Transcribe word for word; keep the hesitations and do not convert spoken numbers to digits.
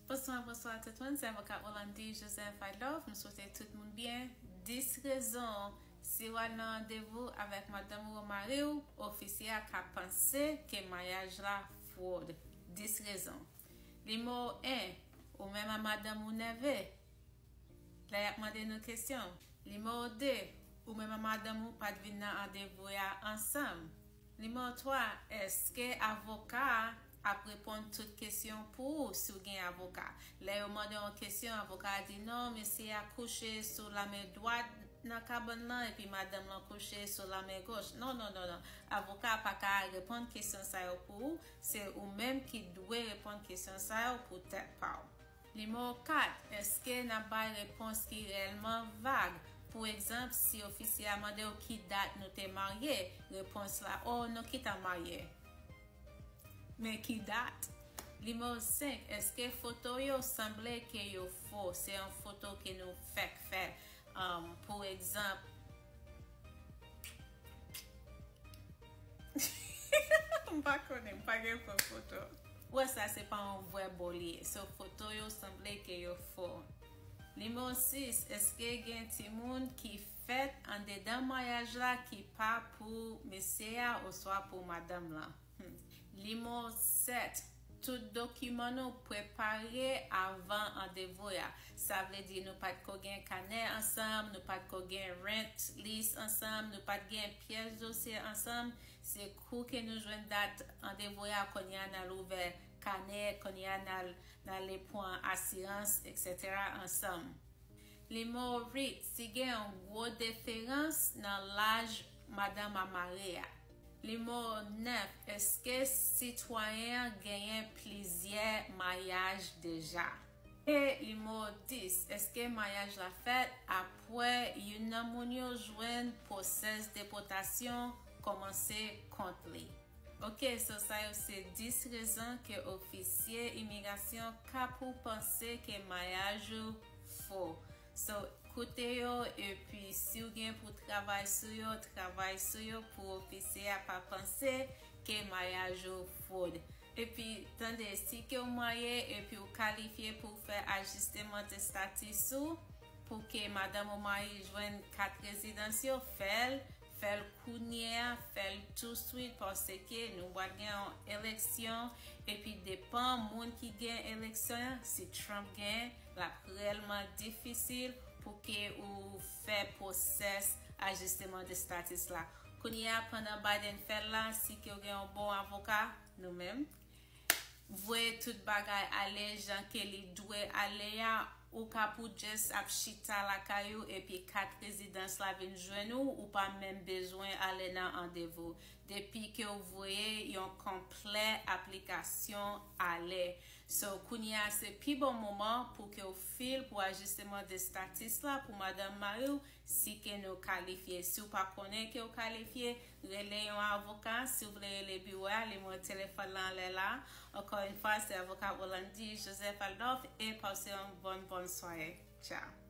Bonswa, bonswa tout moun, se avoka Rolandi Joseph Adolphe, m swete tout moun byen. Dis rezon, si w al nan randevou avèk madanm ou mari w, ofisye a ka panse ke maryaj la fwod. Dis rezon. Nimewo en, ou menm a madanm ou nève lè y ap mande nou kesyon. Nimewo de, ou menm a madanm ou pa t vin nan randevou a ansanm. Nimewo twa, èske avoka a ap reponn tout kesyon pou ou si w gen avoka? Lè yo mande yon kesyon, avoka a di non, mesye a kouche sou lanmen dwat nan kabann lan epi madanm lan kouche sou lanmen goch. Non, non, non, non. Avoka a pa ka reponn kesyon sa yo pou ou. Se ou menm ki dwe reponn kesyon sa yo pou tèt pa w. Nimewo kat, èske n ap bay repons ki reyèlman vag? Pou egzanp, si ofisye a mande w ki dat nou te marye, repons la, o, nou kitan marye. Men ki dat? Nimewo senk, èske foto yo sanble ke yo fo? Se yon foto ke nou fèk fè. Um, pou egzanp, m pa konnen, m pa gen pran foto. Ou wè sa, se pa yon vrè bò li ye. So, foto yo sanble ke yo fo. Nimewo sis, èske gen timoun ki fèt andedan maryaj la ki pa pou mesye a oswa pou madanm lan? Hmm. Nimewo sèt, tout dokiman nou prepare avan randevou a. Sa vle di nou pa t ko gen kanè ansanm, nou pa t ko gen rent lease ansanm, nou pa t gen pyès dosye ansanm. Se kou ke nou jwenn dat randevou a, kounye a n al ouvè kanè, kounye a n al, n ale pran asirans, etsetera ansanm. Nimewo uit, si gen yon gwo diferans nan laj madanm a mari a. Nimewo nèf, èske sitwayen an genyen plizyè maryaj deja? E nimewo dis, èske maryaj la fèt apre youn nan moun yo jwenn pwosès depòtasyon kòmanse kont li? Ok, so sa yo se dis rezon ke ofisye imigrasyon ka pou panse ke maryaj ou fo. So, koute yo, epi si w gen pou travay sou yo, travay sou yo pou ofisye a pa panse ke maryaj ou fwod. Epi, tande, si ke w marye epi w kalifye pou w fè ajisteman de stati sou, pou ke madanm ou mari jwenn kat rezidans yo, fè l, fè l kounye a, fè l touswit, paske nou pral gen yon eleksyon, epi depan moun ki gen eleksyon an, si Trump gen, l ap reyèlman difisil pou ke ou fè pwosès ajisteman de status la. Kounye a, pandan Biden fè l la, si ke w gen yon bon avoka, nou menm, voye tout bagay ale jan ke li dwe ale a, ou ka pou just ap chita lakay ou epi kat rezidans la vin jwenn ou, ou pa menm bezwen ale nan randevou. Depi ke w voye yon konplè aplikasyon ale. So, kounye a se pi bon moman pou ke w fil pou ajisteman de status la pou madanm mari w, si ke nou kalifye. Si w pa konnen ke w kalifye, rele yon avoka. Si w vle rele biwo a, nimewo telefòn lan anlè la. Ankò yon fwa, se avoka Rolandi Joseph Adolphe e pase yon bòn, bòn sware. Tchao.